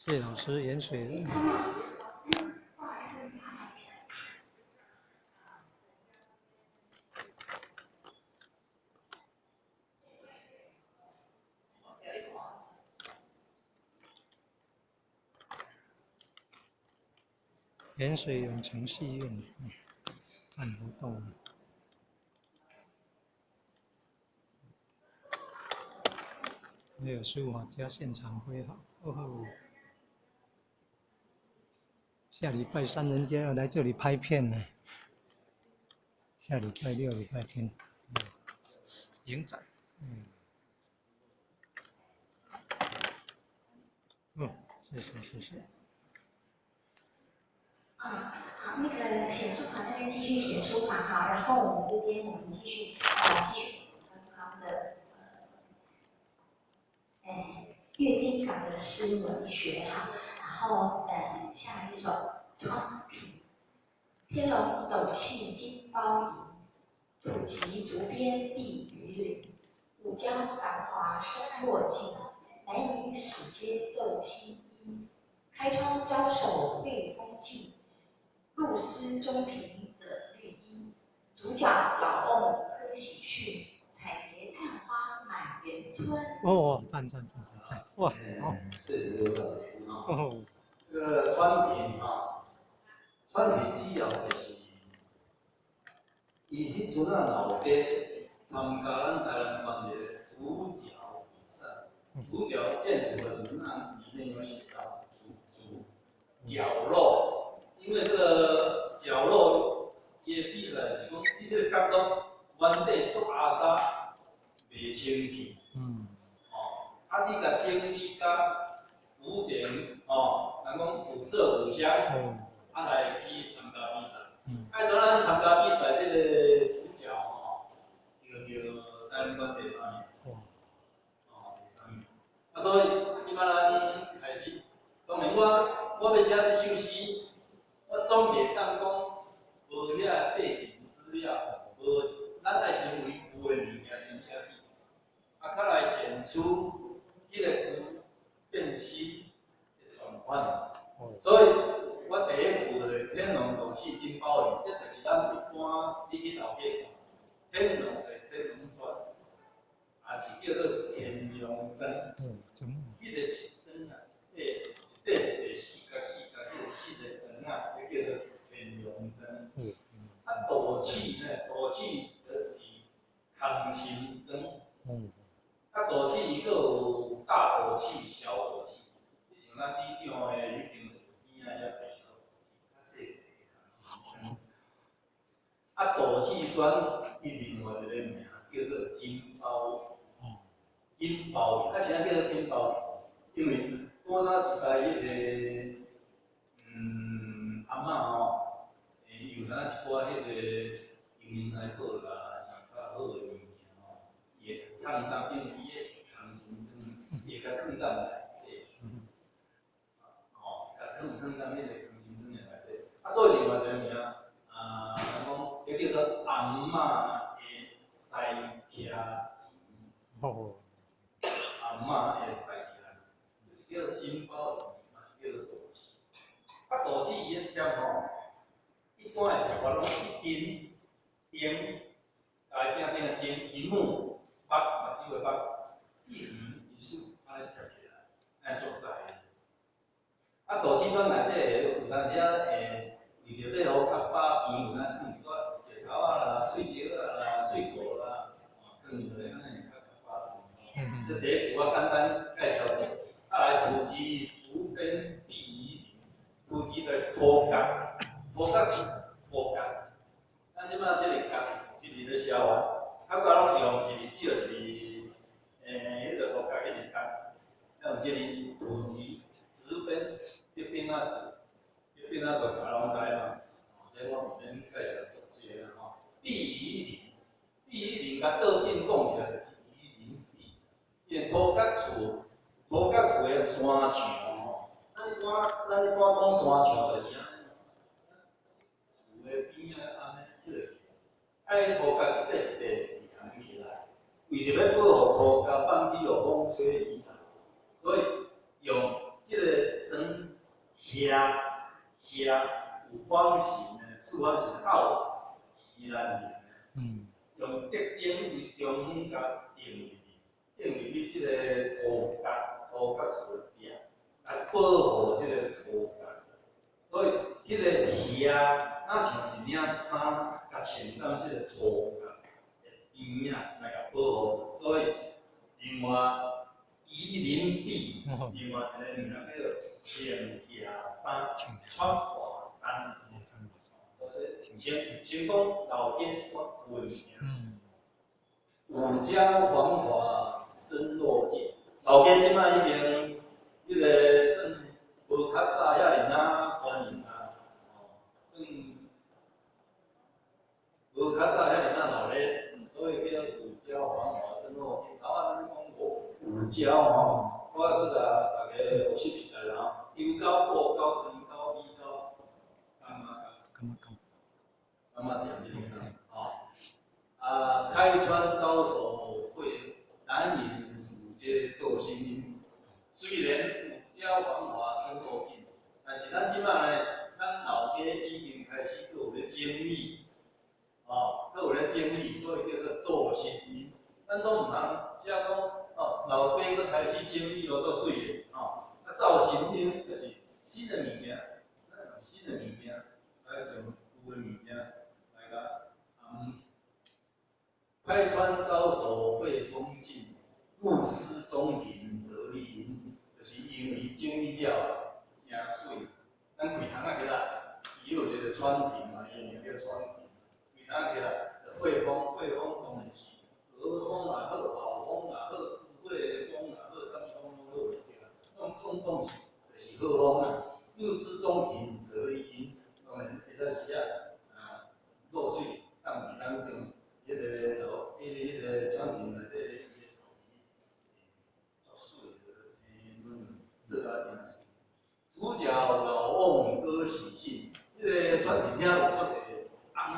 谢老師鹽水。不好意思，麻煩一下。鹽水永成戲院辦活動。還有書法家現場揮毫，哦吼！下禮拜三人家要來這裡拍片呢。下禮拜六、禮拜天，影展。哦，謝謝謝謝。啊，好，那個寫書法那邊繼續寫書法哈，然後我們這邊我們繼續剛剛的月經港的詩文學哈，然後下一首《窗屏》，天龍斗氣金包銀，土笈竹編碧魚鱗，五郊繁華山落盡，南瀛使街奏新音，開窗招手綠風勁。露絲中庭者綠衣，竹角老翁歌喜訊，彩蝶探花滿園春。哦，讚讚讚讚，哇，好，謝謝劉老師哈。這個川平哈，川平主要就是，伊彼陣仔老爸參加咱台南縣一個竹腳比賽，竹腳建築的時陣，裡面有寫到竹竹角落。因為這個角落，伊的比賽是講，你這個角落原底足阿雜，袂清氣。哦，啊，你共整理甲五點，哦，人講古色古香，啊來去參加比賽。啊，陣咱參加比賽，這個主角吼，得著台南縣第三名。哦，第三名。啊，所以這擺咱開始，當然我欲寫這首詩。我總袂當講無遐背景資料，無咱愛先為舊的物件先寫起，啊，較來顯出彼個舊變新的轉換。所以，我第一句就是天龍鬥氣金包銀，這就是咱一般你去頭家看，天龍的天龍磚，也是叫做天龍磚。彼個是磚啊，一塊一塊一塊四角四角，彼個四個磚啊，彼叫做天龍磚。啊，道士呢？道士就是空心磚。啊，道士伊閣有大道士、小道士。你像咱里長的彼間厝邊仔遐個小道士，較細個空心磚。啊，道士磚伊另外一個名叫做金包銀，金包銀，啊，啥叫做金包銀？因為古早時代彼個，阿嬤吼，有哪一寡彼個金銀財寶啦，是較好的物件吼，伊會藏當，因為伊彼是空心磚，伊會共囥佇內底，吼，共囥囥佇彼個空心磚的內底。啊，所以另外一個名，啊，人講，彼叫做阿嬤的西徛錢。阿嬤的西徛錢，就是叫做金包銀，嘛是叫做道士。啊，道士伊咧貼吼，一般的貼法攏一根釘，家己餅頂的釘，一木目目睭的目，一橫一豎，按呢貼起來，按呢做在。啊，道士磚內底有當時仔會為著欲予較飽甜，有當囥一寡石頭仔啦、喙石仔啦、喙土啦，哦，囥落來按呢會較較飽甜。這第一句我簡單介紹者，啊來土笈竹編碧魚鱗，土笈就是塗角，塗角是塗角。咱這擺這個角，一字咧寫完，較早攏用一字借一字，彼個塗角彼個角，用這個土笈竹編，這邊仔是，這邊仔是大家攏知嘛，所以我毋免介紹足濟啦吼。碧魚鱗，碧魚鱗共倒轉講起來就是魚鱗碧，因為塗角厝，塗角厝的山牆吼，咱一般講山牆就是按呢，厝的邊仔按呢，這個，愛塗角一塊一塊連起來，為著欲保護塗角放去予風吹雨打，所以用這個磚霞霞有方形的，四方形，啊有鱼篮形的。用竹钉伫中央共钉入去，钉入去这个土角，土角厝的壁，来保護這個土角。所以，彼個霞若像一領衫，共穿踮這個塗角的邊仔來共保護。所以，另外夷陵壁，另外一個名叫做穿霞衫、穿華衫。先先講老家這款舊的物件。五郊繁華森若盡，老家這擺已經彼个算無較早遐爾仔歡迎啊，哦，算無較早遐爾仔鬧熱，所以叫五郊繁華森若盡。頭仔咱講過五郊吼，我閣共大家複習一下啦吼，油郊、布郊、糖郊、米郊、柑仔柑仔柑仔店這個吼。啊，開川招手會難引使皆作新音。雖然五郊繁華森若盡，但是咱這擺呢，咱老家已經開始閣有咧整理，哦，閣有咧整理，所以叫做做新音。咱總毋通寫講，哦，老家閣開始整理咯，做媠的，哦，啊，造新音就是新的物件，咱用新的物件來將舊的物件來共開川招手會風勁，露濕中庭澤綠陰，就是因為整理了誠媠。咱開窗仔起來，伊有一個川庭嘛，伊名叫川庭。開窗仔起來，惠風，惠風當然是和風也好，好風也好，智慧的風也好，啥物風攏好對啦。攏總講是就是好風啊。露濕中庭澤綠陰，當然會當時啊，啊露水放佇咱中。彼个路，彼个川庭內底，伊的土地，足媠的，青嫩，做甲誠媠。主角老翁歌喜信，彼个川庭遐有足濟翁仔。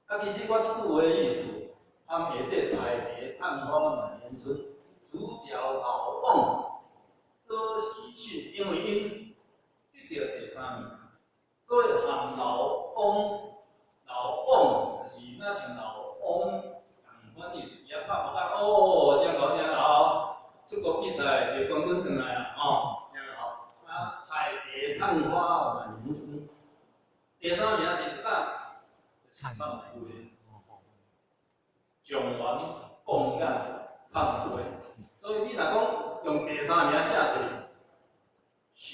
啊，其實我這句話的意思，含下底彩蝶探花滿園春。主角老翁歌喜訊，因為𪜶得著第三名，所以含老翁。老翁就是若像老翁仝款意思，伊仔拍目仔，哦，真𠢕真𠢕，出國比賽得冠軍轉來啊，吼，真𠢕。啊，彩蝶探花滿園春，第三名是啥？就是探花。狀元榜眼探花，所以你若講用第三名寫出來，是，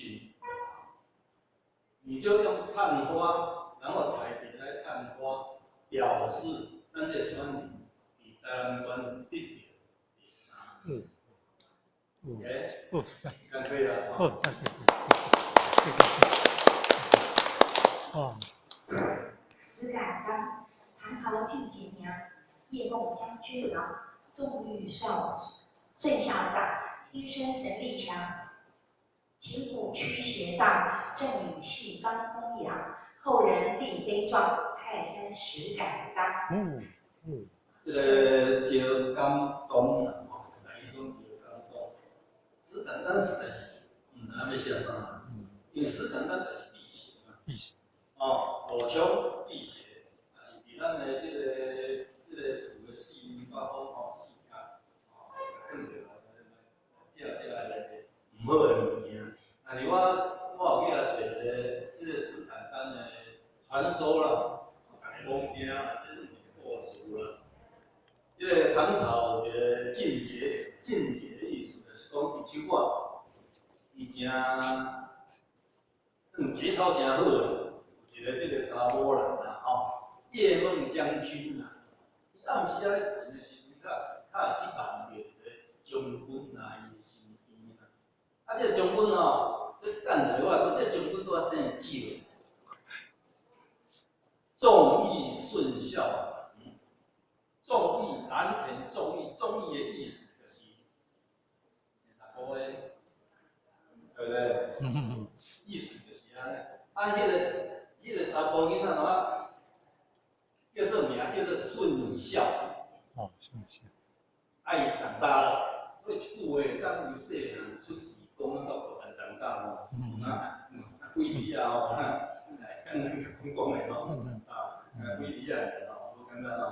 你就用探花。然後彩蝶來探花，表示咱這個川庭佇台南縣得著第三。欸，這樣可以了。哦，謝謝。哦。石敢當，唐朝進節名，夜夢將軍郎，縱欲少順孝長，天生神力強，擒虎驅邪杖，正理氣剛風揚。後人立碑狀，泰山石敢當。這個石敢當啦，吼，台語講石敢當。石敢當實在是毋知影欲寫啥，因為石敢當就是辟邪嘛。辟邪。哦，五槍辟邪，也是佇咱的這個厝的四面八方吼，四角，吼，囥著來來來掠這个毋好的物件。但是我有去遐揣一个這個石敢當的傳說啦，大家罔聽，這是一個故事啦。這個唐朝有一個進節，進節的意思就是講，伊手腕，伊誠算節操誠好的，有一個這個查某人啦，吼，夜夢將軍啦，伊暗時仔咧睏的時陣，較較會去夢著一個將軍來伊的身邊啦。啊，這個將軍吼，這等一下我來講，這個將軍拄仔姓趙。綜藝順孝長，綜藝藍田綜藝，綜藝的意思就是生三姑的，對不對？意思就是按呢。啊，彼个查埔囡仔怎啊叫做名叫做順孝。哦，順孝。啊，伊長大了，所以這句話當伊細漢出世，講到大漢長大吼，啊，幾米啊吼，來簡單講講的吼，啊，幾米啊吼，無簡單吼。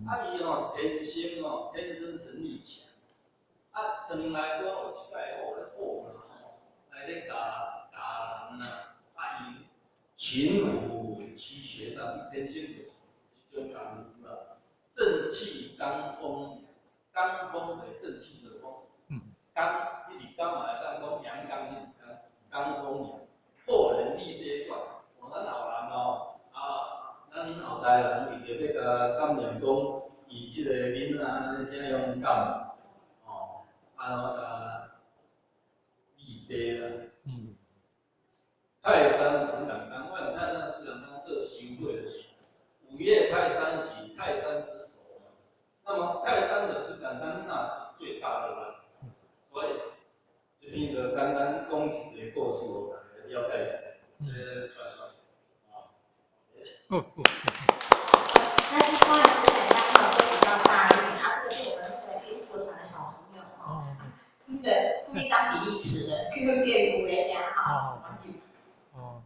啊，伊吼天生吼，天生神力強。啊，從來我有一擺我咧好啦吼，來咧教教人啊，啊伊勤虎七學長，伊天生就是這種功夫啦。正氣罡風，罡風為正氣的風，罡，彼是罡嘛會當講陽剛，彼是罡罡風陽，破人立碑傳。哦，咱後人吼，啊，咱後代人為著欲共感念講，伊這個囡仔按呢遮勇敢，哦，啊，共立碑啦。泰山石敢當，我用泰山石敢當做收尾就是，五岳泰山是泰山之首嘛，那麼泰山的石敢當那是最大的啦，所以這邊就簡單講一個故事，予大家了解一下，傳說啊。哦哦。那這方石敢當哈都比較大一點，啊，這個是我們那個黑石國小的小朋友哈，那個故意當比例尺的，去去變烏的呀哈。哦。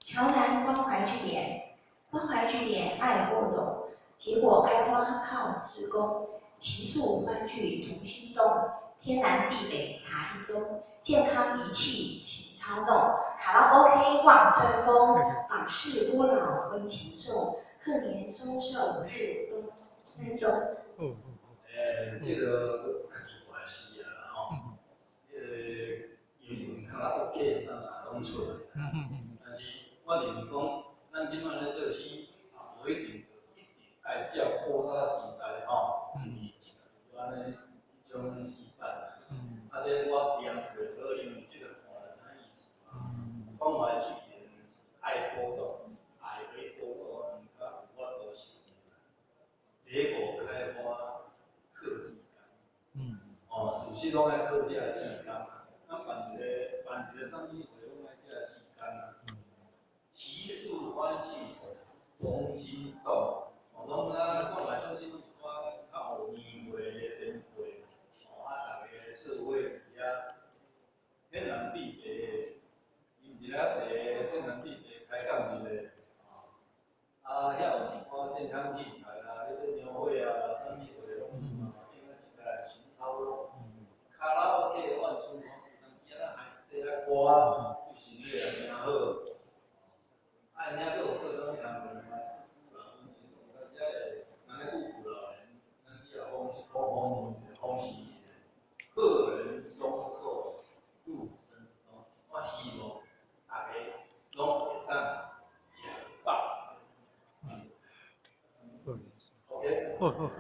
橋南關懷據點，關懷據點愛播種，結果開花靠志工，齊樹歡聚同心動，天南地北茶一盅，健康儀器勤操弄，卡拉 OK 望春風，訪視孤老溫情送，賀年鬆壽日東生東。哦。這個家己畫詩啊吼，這個英文卡拉 OK 啥嘛攏出來，但是我認為講，咱這擺咧做詩，也無一定一定愛照古早時代吼，一字一句按呢彼種死板。啊，這我念袂好，因為這個看就知影意思嘛。關懷據點愛播種，愛去播種，毋較有法度成。結果開花靠志工。哦，事實攏愛靠這個志工。咱辦一個啥物會，攏愛這個志工啊。齊樹歡聚同心動，哦，攏啊，關懷中心攏一寡較有年歲的前輩，哦，啊，逐家做伙佇遐，天南地北，飲一下茶，天南地北開講一下，啊，遐有一寡健康器材啊，咧咧描繪啊，啥物會攏有嘛，健康器材勤操弄，卡拉 OK 萬春風，有當時啊，咱孩子佇遐歌，對身體也誠好。啊，因遐閣有做啥物工課嘛？是孤老，阮時陣有當時仔會，人咧顧孤老人，咱去予訪訪問一下，訪視一下，賀人鬆壽入深冬。我希望大家攏會當食飽。OK。哦哦，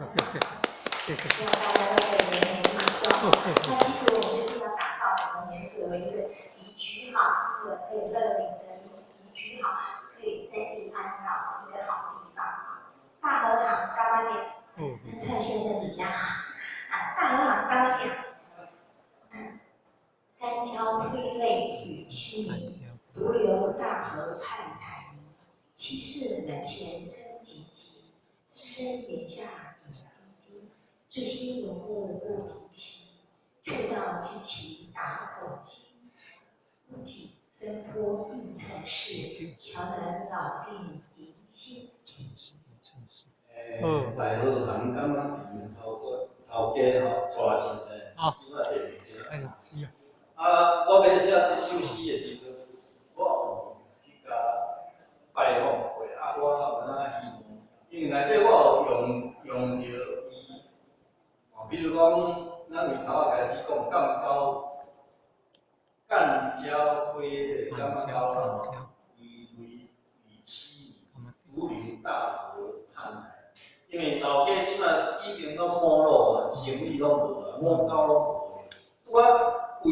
謝謝。希望大家都可以延年益壽。那其實我們就是要打造我們連鎖為一個宜居哈，一個可以樂齡的宜居哈，可以在地安老的一個好地方哈。大和行柑仔店，那蔡先生比較好啊。大和行柑仔店，干焦催淚雨凄迷，獨留大河盼彩霓。七世門前聲寂寂，只身檐下雨滴滴。最新文物不停息，卻道機器打火機。屋脊山坡映塵世，橋南老店迎新居。大和行柑仔店頭頭家吼，蔡先生，這擺坐佇這。啊，我欲寫這首詩的時陣，我有去共拜訪過，啊，我有哪希望，因為內底我有用著伊，哦，比如講，咱從頭仔開始講干交，干焦花的柑仔交啦，伊為與妻獨留大河盼彩，因為頭家這擺已經攏沒落啊，生意攏無啊，五溝攏無，拄仔唯獨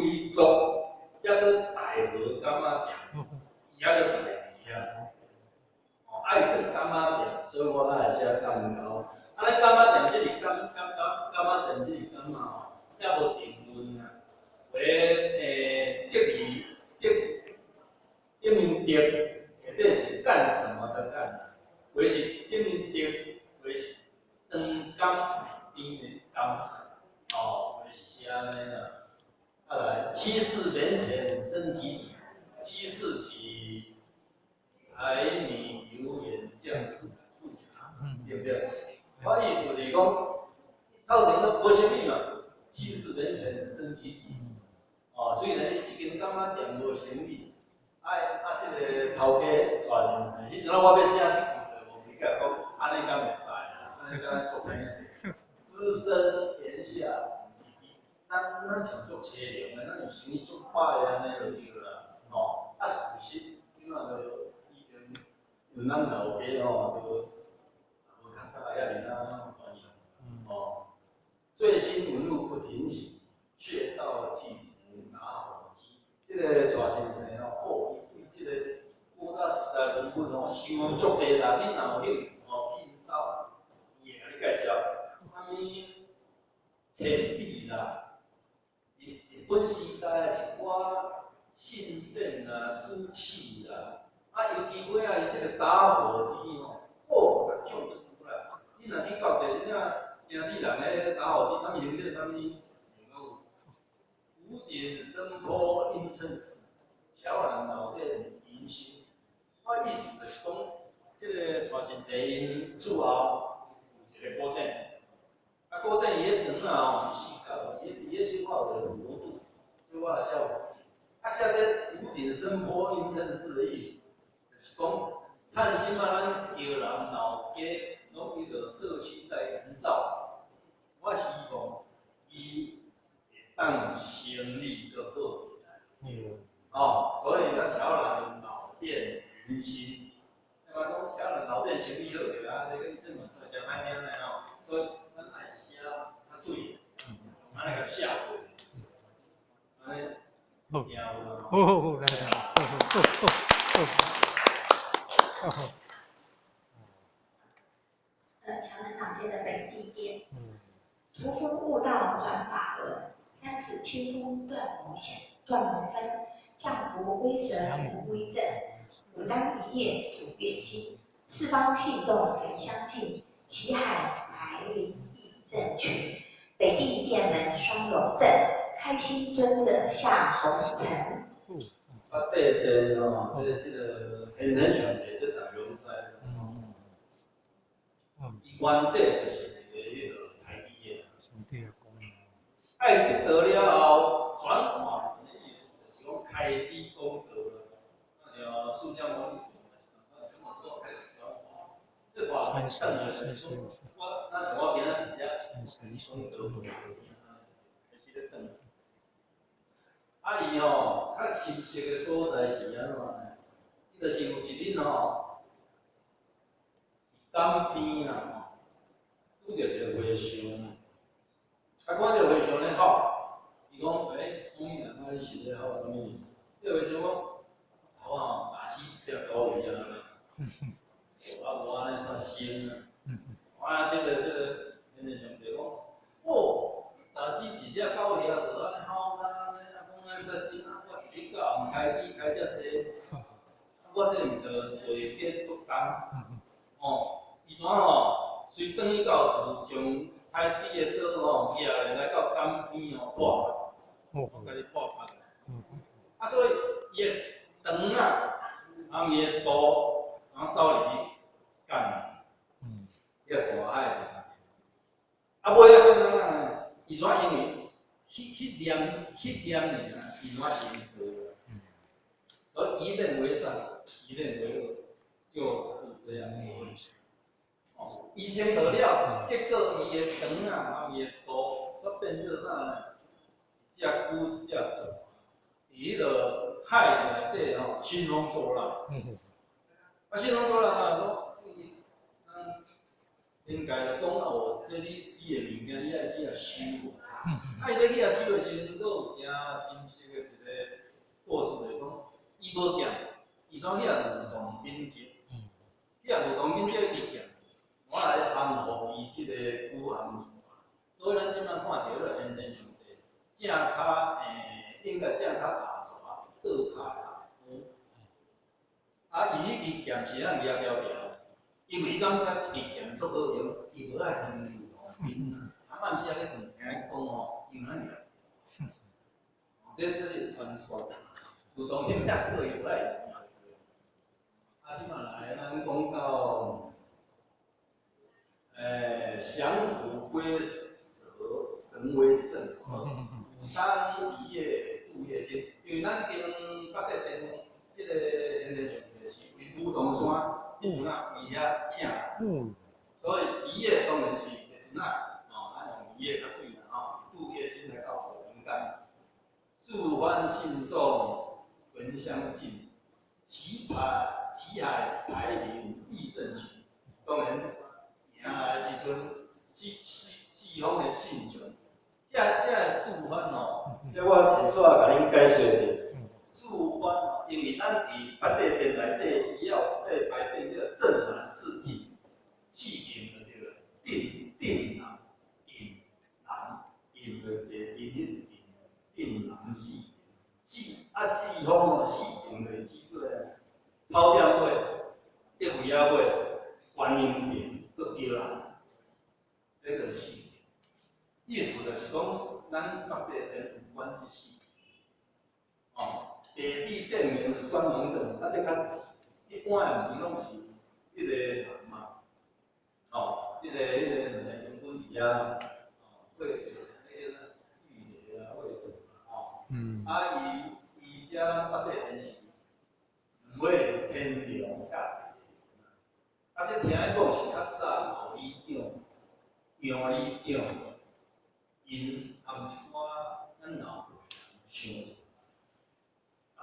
抑閣大和柑仔店，伊抑閣坐佇遐，哦，愛算柑仔店，所以我才會寫干交。啊，咱柑仔店這字柑柑柑柑仔店這字柑仔吼，抑無定論啊。有德字德頂面德，下底是幹什麼的幹？有的是頂面德，有的是長甘甜的甘，哦。七世门前升级子，七世是柴米油盐酱醋茶，对不對？我意思是講，頭前都無生意嘛，七世門前升級子，哦，雖然伊這間感覺店無生意，啊啊，這个頭家帶先生，彼陣我欲寫這句就無去甲講，按呢敢會使啊？按呢敢足歹勢？只身檐下，咱像足淒涼的，咱是生意足歹的按呢就對啦，吼，啊事實，這馬就已經因咱老家吼，就無較早遐爾仔繁榮，哦，最新文物不停息，穴道季節打火機，這个蔡先生吼，哦，伊對這个古早時代文物吼，收足濟啦，你若有興趣吼，去𪜶兜，伊會共你介紹，啥物錢幣啦，日本時代的一寡信件啦、書契啦，啊，尤其尾仔伊這个打火機吼，哦，逐種都有啦。你若去到地，真正驚死人个打火機，啥物形狀，啥物有。古井生坡陰稱死，橋南老店迎新。我意思就是講，這个蔡先生𪜶厝後有一个古井，啊，古井伊彼砖仔吼是四角，伊彼小可有一个弧度，所以我來寫古井。啊，寫這古井生坡陰稱死的意思，就是講，趁這擺咱橋南老街攏彼個社區在營造，我希望伊會當生意閣好起來。哦，所以咱橋南老店迎新，聽講橋南老店生意好起來，這個這嘛算誠歹聽的吼，所以咱愛寫較媠，按呢共寫過，按呢好，聽有無？好好好，來來，好好好好好，好。橋南老街的北帝殿，屠夫悟道轉法輪，三尺清風斷魔線，斷魔分，降伏龜蛇伏威陣，武當一夜吐月經，四方信眾焚香敬，祈海白靈異正群，北帝殿門雙龍陣，開心尊者下紅塵。啊，對對吼，這個玄天上帝，這大家攏知。伊原底就是一個彼個刣豬的。愛得道了後，轉化的意思就是講開始講道啦。那像釋迦牟尼佛，什麼時候開始轉化？這話等下就是講，我那像我今仔佇遮講道，開始咧轉。啊，伊吼較深色的所在是按怎呢？伊就是有一日吼，佇江邊啦吼，拄著一個和尚，啊，看這個和尚咧吼，伊講，欸，講你啊，你是咧吼啥物意思？這個和尚講，頭仔吼打死一隻狗魚啊，啊無按呢殺生啊，啊，這個，天天上帝講，哦，打死一隻狗魚啊，就按呢吼，啊，按呢啊講按殺生啊，我一日到暗開機開遮濟，啊，我這毋著罪過足重，哦，伊怎吼，隨轉去到厝，將刣豬的刀吼，舉來到江邊吼破，我共你破腹。啊，所以伊的腸仔，啊伊的肚，然後走入去江，彼个大海就。啊，尾仔閣怎啊？伊怎因為彼念爾，伊怎成佛？所以一念為善，一念為惡，就是這樣而已。哦，伊成道了，結果伊的腸仔，啊伊的肚，煞變做啥呢？一隻龜，一隻蛇，佇彼个海內底吼，興風作浪。啊，興風作浪啊，講伊，咱仙界就講啊，哦，這你的物件，你愛去遐收。啊，伊欲去遐收的時陣，閣有誠深色的一個故事，就是講，伊無劍，伊怎去遐律動兵籍？去遐律動兵籍伊劍，我來降服伊這个龜和蛇。所以咱這擺看著彼个玄天上帝，正跤應該正跤踏蛇，倒跤踏龜。啊，伊彼支劍是按舉牢牢，因為伊感覺這支劍足好用，伊無愛還律動兵。啊，暗時仔咧聽伊講吼，伊毋肯掠。这是传说，有当时遐特有来。啊，这马来咱讲到，降伏龟蛇神威正，武当一夜渡夜经，因为咱这间八德殿，这个现在上帝是为武当山彼阵仔为遐请来，所以一夜当然是一阵仔，哦，咱用一夜较媠啦，吼，渡夜经来到民间，四方信众焚香敬，旗海排名义正群，当然迎来的时阵，四方的信众，这四方吼，这我先煞共恁解说者。四方吼，因为咱伫八德殿内底，伊有一个牌匾叫正南四境，四境就对了，定定南、隐南、隐就坐伫彼个定南四四啊四方吼，四境就是指做草点尾、德位仔尾、观音殿、阁桥兰，这就是四境。意思就是讲，咱八德殿有管这四境，哦。地理店名是双龙镇，啊，这较一般的门拢是彼个人嘛，哦，彼个两个将军伫遐，哦，过彼个玉节啊，过吼，啊，伊遮咱八德殿是两尾天龙佮地，啊，这听讲是较早吴里长、杨里长，𪜶含一寡咱老辈人想出。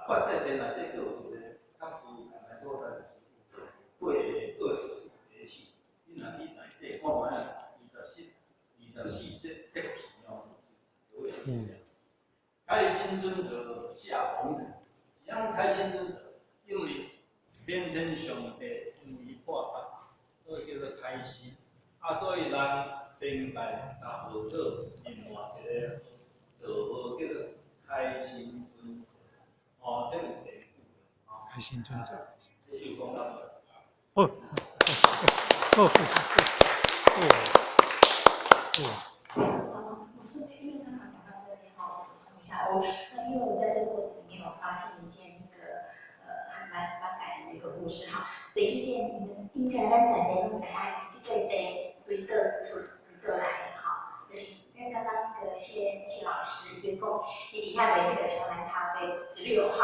八德殿内底阁有一个较附近的所在，就是有八个24节气。你若去内底看觅24节节气哦。开心尊者下红尘，怎样开心尊者？因为免天上帝因为破法，所以叫做开心。啊，所以人仙界甲号做另外一个道号叫做开心尊者。哦，这有典故的。开心尊者。这就讲到这。哦，哦，哦，哦。我顺便，因为刚好讲到这边哈，我补充一下，我那因为我在这个过程里面，我发现一件那个还蛮感人的一个故事哈。第一点，应该咱在地拢知影，这块地对佗出对佗来的哈，就是因为刚刚那个谢谢老师伊讲，伊伫遐卖彼个桥南咖啡16号，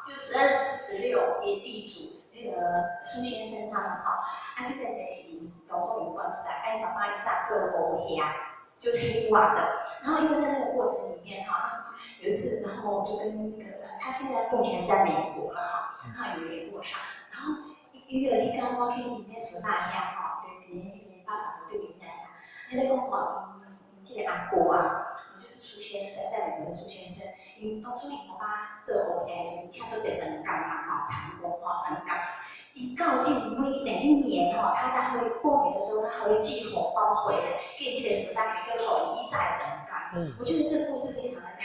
就12、14、16，伊地主那个苏先生他们哈，啊，这个地是当初伊管出来，啊，伊爸爸以前做乌遐，就黑瓦的，然后因为在那个过程里面哈，有一次，然后我就跟那个他现在目前在美国了哈，然后有联络上，然后伊个伊讲我去𪜶的孙仔遐吼，对伫彼个八掌对面遐，伊咧讲吼，𪜶这个阿哥啊，就是苏先生，在美国的苏先生，𪜶当初𪜶爸爸做乌遐的时阵，请做济长工嘛吼，长工吼，长工。伊到今每一年吼，他大概会过年的时候，他还会寄红包回来，给这个孙仔，给予伊在长工。我觉得这个故事非常的感，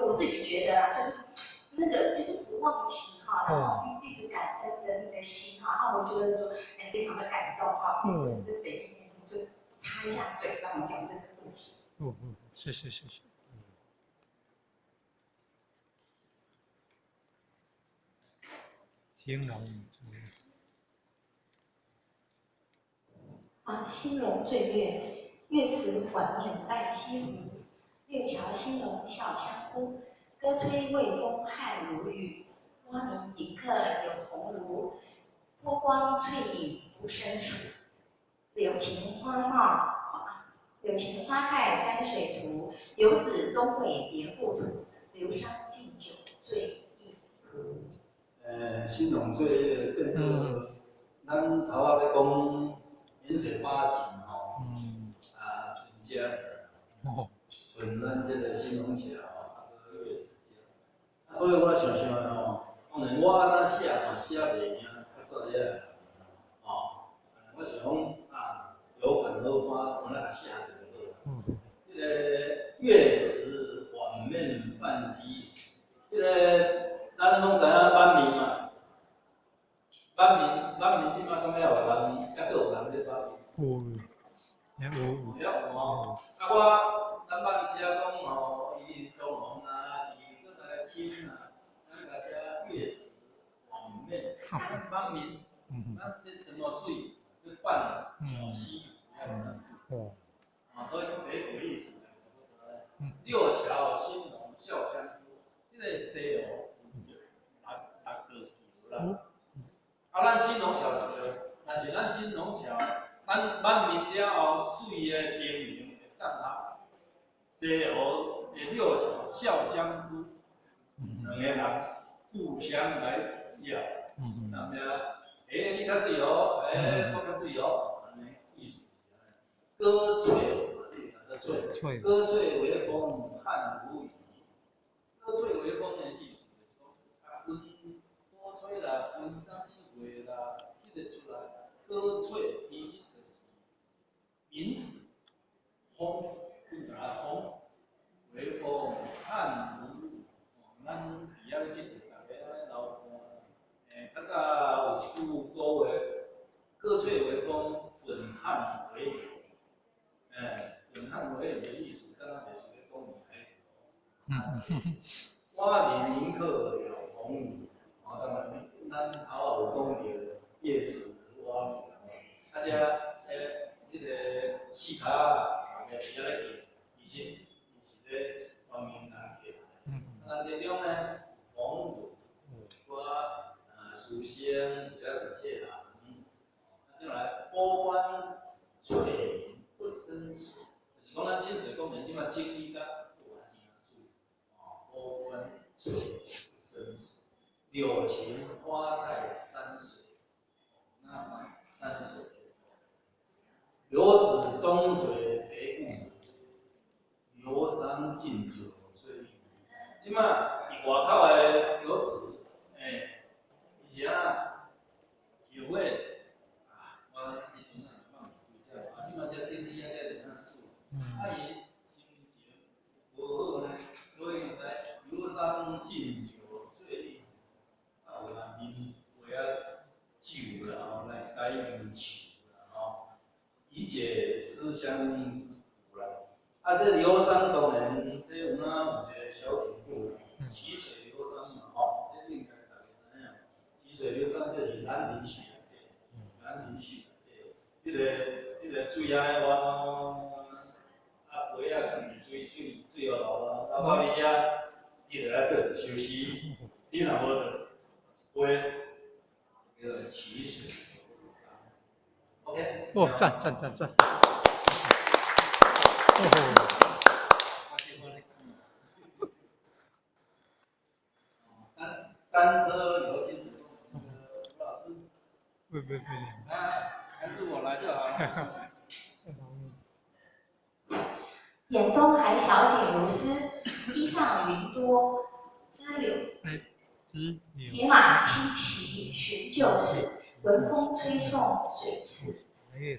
我自己觉得啊，就是那个就是不忘情哈，然后一直感恩的那个心哈，然后我觉得说，哎，非常的感动哈。嗯。这北一就是插一下嘴，让我讲这个故事。嗯嗯，谢谢谢谢。兴隆。啊，兴隆醉月，月池晚面伴西湖，六桥兴隆笑相呼，歌吹微风汗如雨，蛙鸣迎客有鸿儒，波光翠影不胜数。柳情花貌，柳情花开山水图，游子终为别故土，流觞敬酒醉一壶。兴隆醉月变做，咱头仔咧讲饮水八景吼，啊，賰遮，賰咱这个兴隆桥，啊，阁月池遮，啊，所以我想想吼，当然我按怎写嘛写袂赢较早遐个人，吼，我想讲啊，有感而发，我来写一个好。彼个月池晚面半溪，彼个咱拢知影挽面嘛，挽面挽面这摆敢犹有人，犹阁有人咧挽面？有，有有。犹有吼，啊我咱捌写讲吼，伊装潢啊是阁来月池往面，咱面，咱这这么媠，去扮小溪，要那水。啊，所以讲第一个意思。六桥兴隆笑相呼，这个西湖有六座桥啦。啊，咱兴隆桥一座，但是咱兴隆桥，咱满面了后，媠的情形会结合西湖的六桥笑相呼，两个人互相来比较，那么，欸，你较媠哦，欸，我较媠哦，按呢意思是按呢。歌翠，这个歌翠微风汗如雨。歌翠微风的意思就是讲，啊，风鼓吹啦，风啥物话啦，彼个出来，歌翠其实就是名词，风，变成啊风，微风汗如雨。咱伫遐咧这阵，逐家安呢流汗。欸，较早有一句古话，歌翠微风，粉汗为雨。欸，粉汗为雨的意思，敢若就是咧讲女孩子哦。蛙林迎客了红雨，哦，当然，咱头仔有讲著夜池蛙鸣，啊，这欸，彼个四跤仔，逐家伫遐咧叫，其实伊是咧欢迎人客。啊，咱这中呢，冯鲁，一寡书生，遮读册人，啊，再来波观翠林不胜数，就是讲咱清水公园这马整理甲哇真媠，哦，波观翠林不胜数，柳琴花带山水，那山山水，游子终回别故，流觞敬酒醉玉。这马伫外口的游子，欸，伊是按怎后悔啊？我彼阵啊放归遮，啊，这马遮整理啊，遮就较媠。啊，伊心情无好呢，所以来流觞敬酒醉玉，啊，有人啉一杯仔酒啦吼，来解忧愁啦吼，以解思乡之苦啦。啊，这流觞当然，这有影有一个小典故啦，曲水流觞嘛吼，这应该大家知影。曲水流觞这是兰亭序内底，兰亭序内底，彼个水按呢弯弯弯弯，啊，杯仔囥伫水水水予流啊，流到你遮，你就爱做一首诗，你若无做，一杯叫做曲水流觞。OK。哦，赞赞赞赞。哦。单单车游亲子公园，吴老师。不不不。啊，还是我来就好了。眼中还小景如斯，衣上云多枝柳。枝柳。铁马轻骑寻旧事，闻风吹送水池。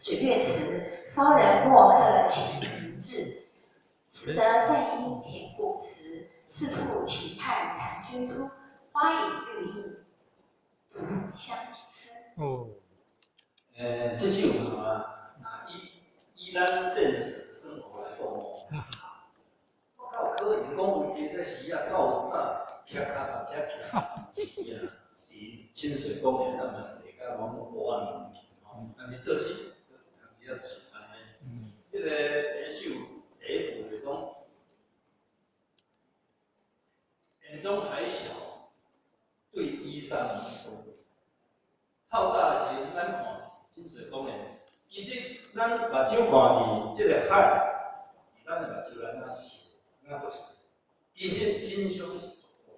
水月池，骚人墨客情凝滞。词得淡音填古词，赤兔期盼残君出。花影绿映独相思。哦。欸，这首啊，若以咱现实生活来讲哦，我较有可能讲有加这时啊，透早骑跤踏车骑，是啊，伫清水公园，咱嘛踅甲拢乌暗去吼。但是做事，有当时啊就是按呢。彼个第一首第一句就讲，眼中还小，对衣裳云多。透早的时阵，咱看清水公园，其实咱目睭看去，这个海，伫咱的目睭内那小，那足细。其实真相是足大。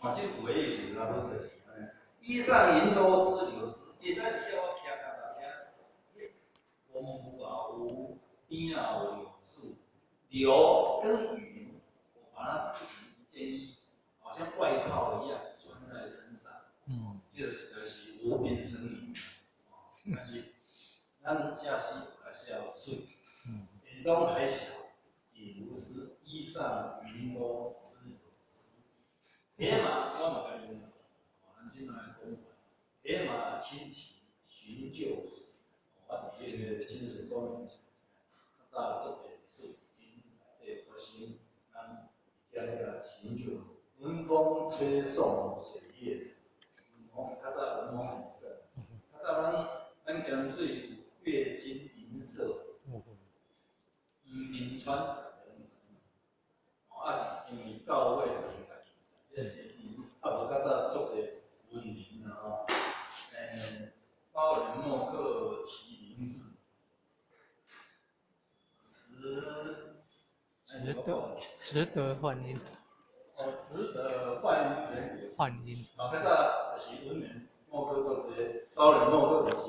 看这句的意思，差不多就是按呢。衣上云多知柳丝，会早时啊，我骑跤踏车，公园也有，边仔有柳树，柳跟云，我把它织成一件衣服，好像外套一样穿在身上。这就是无病呻吟。但是咱写诗还是要媠。眼中还小，景如斯，衣上云多知柳丝。铁马，我嘛共用，咱这马讲法，铁马轻骑寻旧事。我伫彼个清水公园，较早足济历史遗迹内底发生，咱伫遮遐寻旧事。闻风吹送水月池，文风较早文风很盛，较早咱咸水有月经银色，黄金川拢知影，哦，啊是因为到尾就知，这个啊无较早足济文人啊吼，骚人墨客麒麟字，词，值得欢迎。哦，值得欢迎。欢迎。哦，较早就是文人墨客足济，骚人墨客就是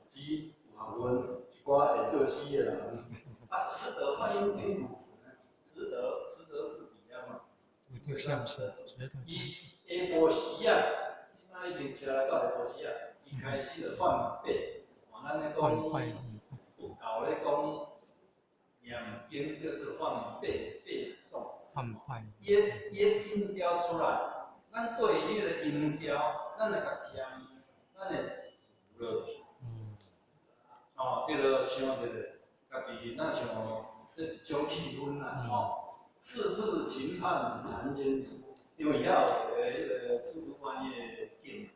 指有学问、一寡会作诗的人。啊，慈德梵音田古词呢？慈德，慈德是底下嘛？对，像是慈德。伊下晡时啊，这摆已经徛来到下晡时啊，伊开始就放屁。哦，咱咧讲佛教咧讲念经就是放背背诵。伊伊音调出来，咱对彼个音调，咱会共听，咱会记落去。哦，这个想一下，家己若像这一种气氛啦，吼。赤兔秦畔婵娟出，因为遐有一个彼个赤兔湾的景，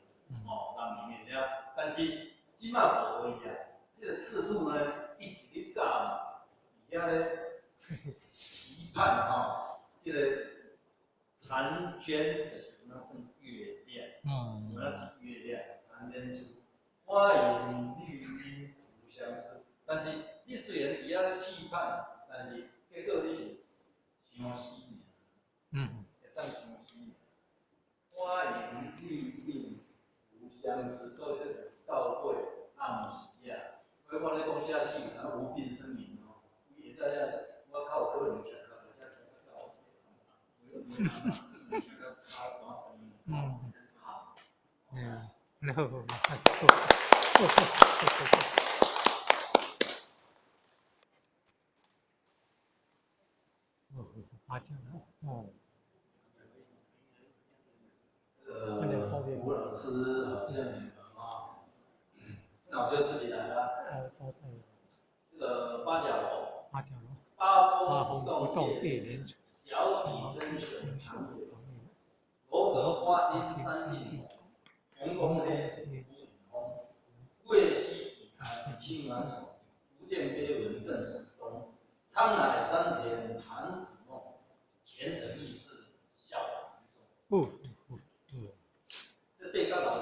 哦，南面的遐，但是这摆无伊啊。这个赤兔呢，伊一日到晚伫遐咧期盼吼。这个婵娟就是敢若算月亮，敢若是月亮，婵娟出，花影绿荫独相思。但是你虽然伫遐咧期盼，但是结果你是相思尔，会当相思尔。花影绿荫独相思，所以这就是到尾暗时啊。所以我咧讲写诗，有当无病呻吟哦。伊会知影我较有可能徛到遮徛到。好。嗯，好，好，好，好，八角楼，哦。吴老师好像啊，那我就自己来了。这个八角楼。八角楼。八风不动叶莲。小体真雄唐月，楼阁花厅三径红，红宫黑子孤影风。月溪笔谈青鸾手，福建碑文正史中。沧海桑田弹指梦，前尘轶事笑谈中。这八角楼